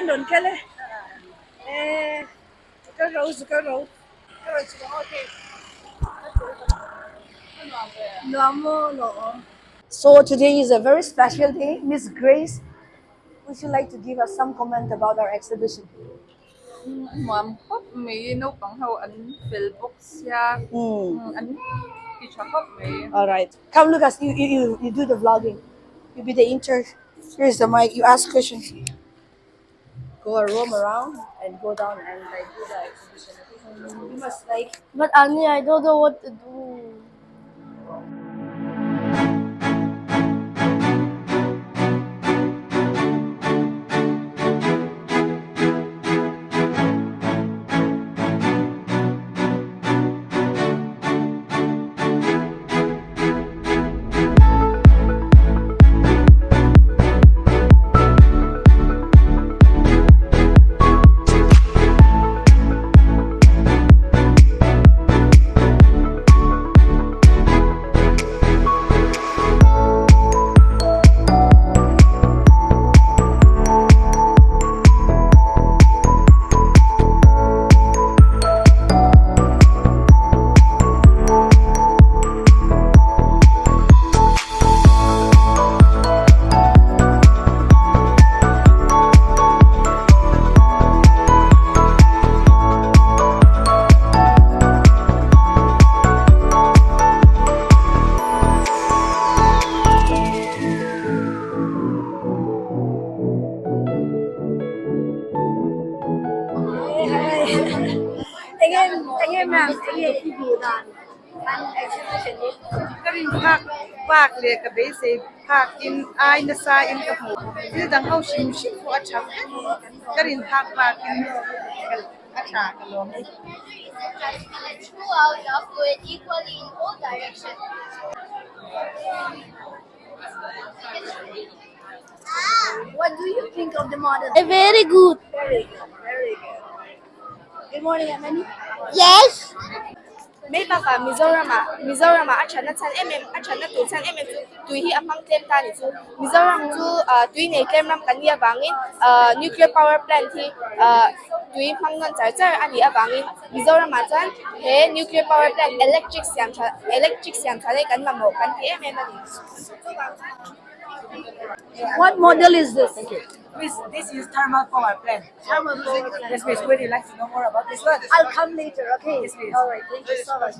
rawn kal e eh ka ro zu ka ro ka rawn chhuk ang aw okay nuam maw lawm. So today is a very special day Miss Grace would you like to give us some comment about our exhibition? Nuam khawp mai naupang ho an fel bawk sia an ti tha khawp mai. Alright come Lucas you you you do the vlogging you be the inter here is the mic you ask questions go and roam around and go down and like do the exhibition okay you must like But Annie I don't know what to do. Enge enge ma'am enge i hmuh dan an exhibition hi. Ka rin phak bak leh ka beisei phak in ai nasa in ka hmu thil dang ho hrim hrim pawh a tha vek ka rin phak bak in a tha ka lawm. What do you think of the model? Very good. Very good, very good. Good morning, Amani. Yes. Mai bakah Mizoramah Mizoramah a thatna chhan em em a thatna tur chhan em em chu tui hi a hmang tlem ta ni chu Mizoram chu ah tui nei tlem ram kan nih avangin ah nuclear power plant hi ah tui hmang nawn char char a nih avangin Mizoramah chuan he nuclear power plant electric siam tha electric siam tha hi kan mamawh kan ti em em a ni. What model is this? Miss, this is thermal power plant. Thermal power plant. Yes, miss, would you like to know more about this one? I'll come later, okay? Yes, please. All right, thank you so much.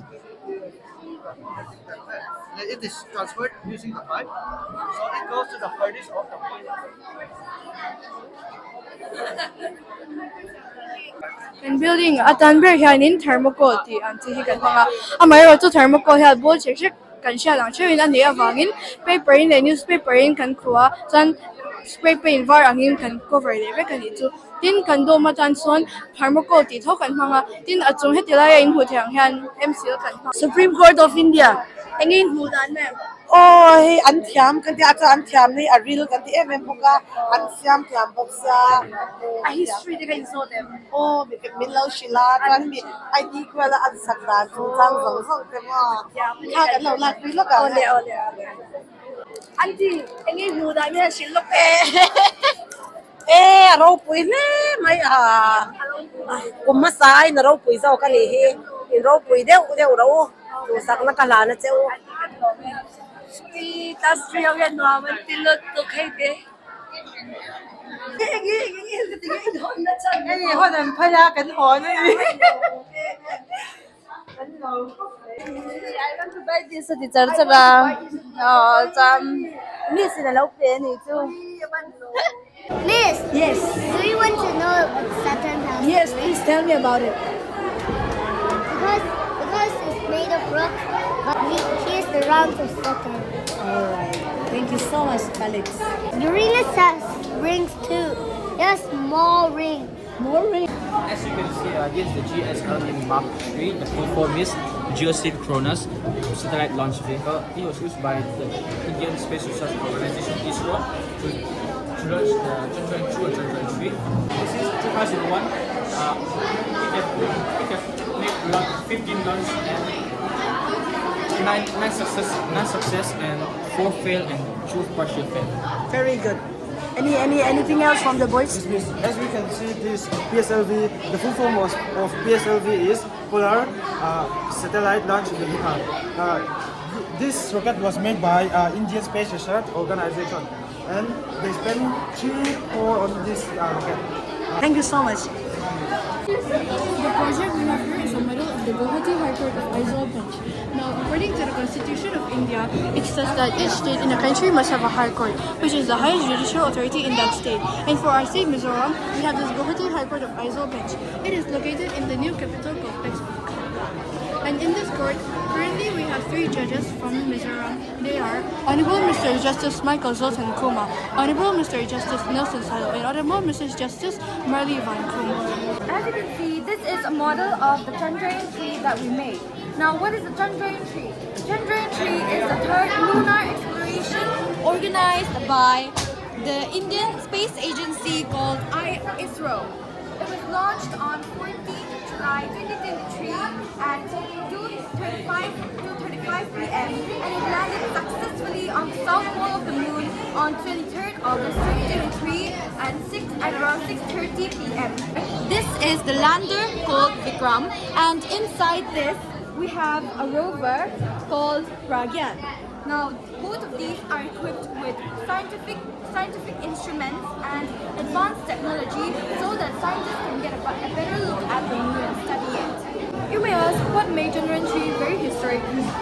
It is transferred using the pipe, so it goes to the furnace of the boiler. Kan building atan ber hianin thermocol tih ang chi hi kan hmang a, amaherawhchu thermocol hian ball che hrek kan hriat ang theuhin a nih avangin paper in leh newspaper in kan khuh a chuan spray paint var angin kan cover leh vek a nih chu tin kan dawm atan chuan thermocol tih tho kan hmang a tin a chung heti laia in hmuh theih ang hian m c l kan hmang. Supreme Court of India eng in hmuh dan ma'am? Aw hei an thiam kan ti a chuan an thiam hi a ril kan ti em em bawk a an siam thiam bawk sia. A history te kha in zawt em? Aw min lo hrilh a chuan hemi ID kual a an sak dan chung chang zawng zawng te maw thla kan lo lak pui lawk ang. Awle awle awle. Aunty eng nge hmuh dan hian hrilh lawk e. E a ropui hle mai a kum hmasa aiin a ropui zawk a nih hi in ropui deuh deuh ro u duhsakna ka hlan a che u. Ti class 3 ho hian nuam an ti lutuk hei te. Hei hawn an phal a kan hawn a ni. I want to buy this a ti char char a aw chuan miss in alo pe anih chu. Miss. Yes. Do you want to know what Saturn has? Yes, please tell me about it. Because because it's made of rock, but here's the round of Saturn. All right. Thank you so much, Felix. Uranus has rings too. Yes, more rings. More rings. As you can see, this is the GSLV Mark 3. The full form is Geosynchronous Satellite Launch Vehicle. It was used by the Indian Space Research Organization ISRO to, to launch the Chandrayaan 2 and Chandrayaan 3. This is 2001. It has, it has made 15 launch and 9, 9 success, 9 success and 4 fail and 2 partial fail. Very good. Any any anything else from the boys? Yes, miss. As we can see, this PSLV, the full form of, of PSLV is Polar uh, Satellite Launch Vehicle. Uh, this rocket was made by uh, Indian Space Research Organization, and they spent three crore on this uh, rocket. Thank you so much. The project we have here is a model of the Guwahati High Court of Aizawl Bench. Now, according to the Constitution of India, it says that each state in a country must have a High Court, which is the highest judicial authority in that state. And for our state, Mizoram, we have this Guwahati High Court of Aizawl Bench. It is located in the new capital complex of Kolkata. And in this court, currently we have three judges from Mizoram. They are Honorable Mr. Justice Michael Zoltan Kuma, Honorable Mr. Justice Nelson Silo, and Honorable Mrs. Justice Marley Van Kuma. As you can see, this is a model of the Chandrayaan 3 that we made. Now, what is the Chandrayaan 3? Chandrayaan 3 is the third lunar exploration organized by the Indian Space Agency called ISRO. It was launched on 14th July 2023 at 2.35 2.35 p.m. and it landed successfully on the south pole of the moon on 23rd August 2023 at 6 at around 6.30 p.m. This is the lander called Vikram and inside this we have a rover called Pragyan. Now, both of these are equipped with scientific scientific instruments and advanced technology so that scientists can get a, a better look at the moon and study it. You may ask, what made Chandrayaan 3 very historic?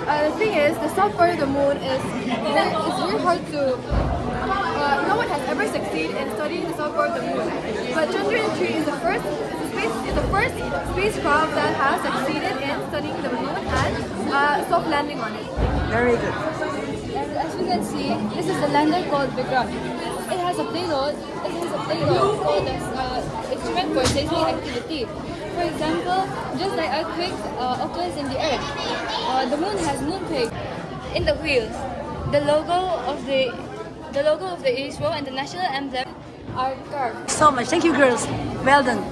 Uh, the thing is, the south part of the moon is very, it's very hard to. Uh, no one has ever succeeded in studying the south part of the moon. But Chandrayaan 3 is the first is the space is the first spacecraft that has succeeded in studying the moon and uh, soft landing on it. Very good. And as we can see, this is the lander called Vikram. It has a payload. It has a payload called as uh, instrument for seismic activity. For example, just like earthquakes uh, occurs in the Earth, uh, the Moon has moonquake. In the wheels, the logo of the the logo of the ISRO and the national emblem are carved. So much. Thank you, girls. Well done.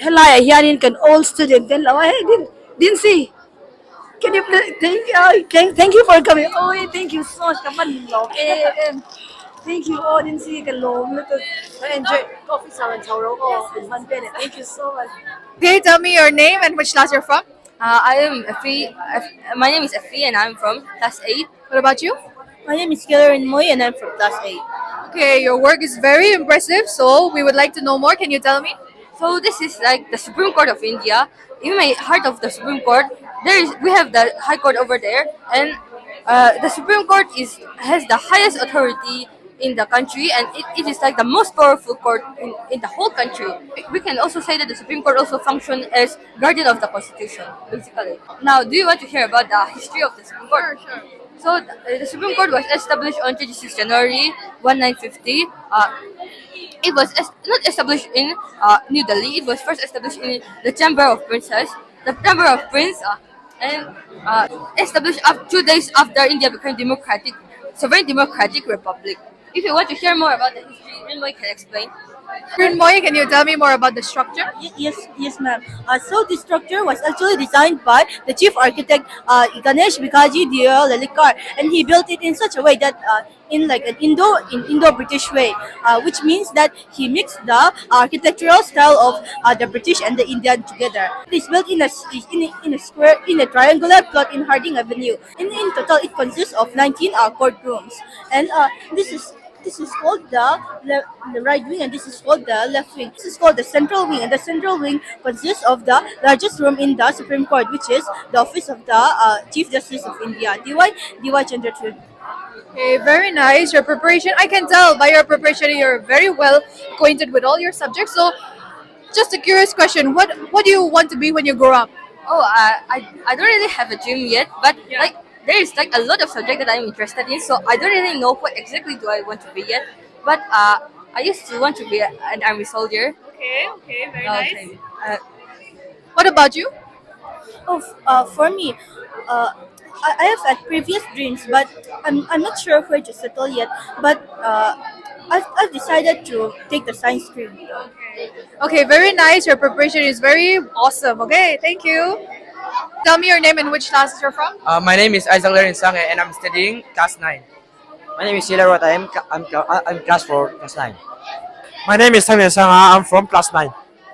Helai ah hianin kan old student ten lo a hei din din si can you please thank you thank thank you for coming oi thank you so much ka hman lawm em em thank you aw din si ka lawm lutuk ka enjoy ka office ah rawn chho ro aw in hman vel e thank you so much. Okay, tell me your name and which class you're from. Uh, I am Effie. My name is Effie and I'm from class 8. What about you? My name is Karen Moy and I'm from class 8. Okay, your work is very impressive, so we would like to know more. Can you tell me? So this is like the Supreme Court of India. In my heart of the Supreme Court, there is we have the High Court over there, and uh, the Supreme Court is has the highest authority in the country, and it, it is like the most powerful court in, in the whole country. We can also say that the Supreme Court also functions as guardian of the constitution, basically. Now, do you want to hear about the history of the Supreme Court? Sure, sure. So the Supreme Court was established on 26 January 1950. Uh, it was est- not established in uh, New Delhi. It was first established in the Chamber of Princes, the Chamber of Prince, uh, and uh, established up 2 days after India became democratic, sovereign democratic republic. If you want to hear more about the history, Rinmoy can explain. Rinmoy, can you tell me more about the structure? Yes, yes, ma'am. So this structure was actually designed by the chief architect Ganesh Bikaji Deo Lalikar, and he built it in such a way that in like an Indo in Indo-British way, which means that he mixed the architectural style of the British and the Indian together. It is built in a s- in a, in a square in a triangular plot in Harding Avenue. In total, it consists of 19 courtrooms, and this is this is called the, le- the right wing and this is called the left wing. This is called the central wing and the central wing consists of the largest room in the Supreme Court which is the office of the Chief Justice of India, D.Y. D.Y. Chandrachud. Okay, very nice. Your preparation, I can tell by your preparation, you're very well acquainted with all your subjects. So, just a curious question: What what do you want to be when you grow up? Oh, I, I, I don't really have a dream yet, but like there is like a lot of subject that I'm interested in, so I don't really know what exactly do I want to be yet. But uh, I used to want to be an army soldier. Okay, okay, very Okay. Uh, What about you? Oh, uh, for me, uh, I, I have had previous dreams, but I'm, I'm not sure where to settle yet. But uh, I've, I've decided to take the science stream. Okay, very nice. Your preparation is very awesome. Okay, thank you. Tell me your name and which classes you're from. Uh, my name is Isaac Lerin Sang and I'm studying class 9. My name is Sheila Rot. I'm, I'm, I'm class 4, class 9. My name is Sang Sang. I'm from class 9.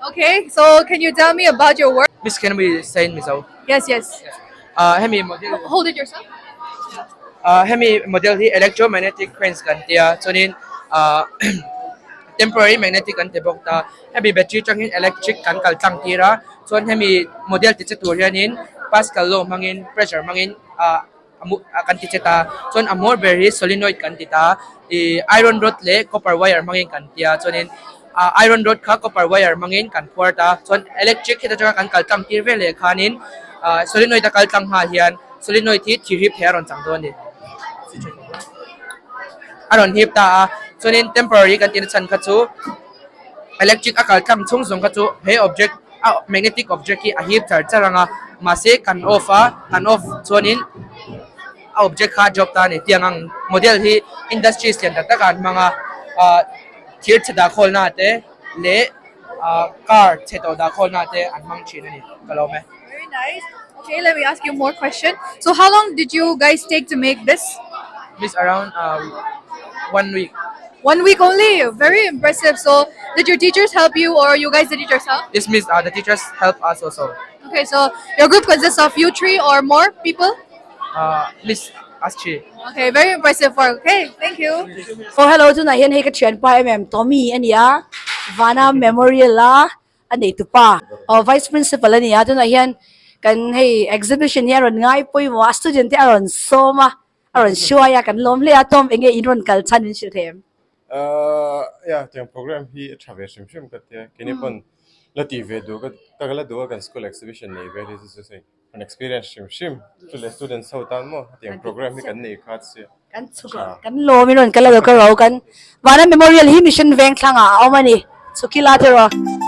Okay, so can you tell me about your work? Miss, can we say in Mizo? Yes, yes. Uh, hemi model Hold it yourself. Uh, hemi model hi electromagnetic cranes kan tia chuanin uh, temporary magnetic kan ti bawk ta hemi battery tangin electric kan kal tlang tir a chuan hemi model ti che tur hianin Pascal law hmangin pressure hmangin uh, kan ti che ta chuan a hmawr ber hi solenoid kan ti ta ih iron rod leh copper wire hmangin kan tia chuanin ah iron rod kha copper wire hmangin kan phuar ta chuan electric heta tanga kan kal tlang tir vel leh khanin ah solenoid a kal tlang nghal hian solenoid hi thir hip thei a rawn chang dawn a ni a rawn hip ta a chuanin temporary kan tihna chhan kha chu electric a kal tlang chhung zawng kha chu he object a magnetic object hi a hip char char ang a mahse kan off a kan off chuanin a object kha a drop ta a ni tiang ang model hi industries lian tak tak ah an hmang a ah thir chhe dah khawlna te leh ah car chhe tawh dah khawlna te an hmang thin a ni ka lo awm e. Very nice. Okay, let me ask you more question. So how long did you guys take to make this? Miss around uh, one week. One week only. Very impressive. So did your teachers help you or you guys did it yourself? This means uh, the teachers help us also. Okay, so your group consists of you three or more people? Uh, Miss Astri. Okay, very impressive work. Okay, thank you. Oh hello tunah hian hei ka thianpa em em Tommy a nia Vana Memorial a a nei tupa aw vice principal a ni a tunah hian kan hei exhibition hi a rawn ngai pawimawh a student te a rawn sawm a a rawn hruai a kan lawm hle a Tom eng nge in rawn kal chhan min hrilh thei em? Ahh ya tiang program hi a tha ve hrim hrim ka tia keini pawn la tih ve duh ka ka la duh a kan school exhibition nei vel hi chu chu an experience hrim hrim chu leh students ho tan maw hetiang program hi kan nei khat sia Kan chhuk a, kan lawm in rawn kal a lo ka ro kan Vana Memorial hi Mission Vengthlang ah a awm a ni, chhuk ila te rawh.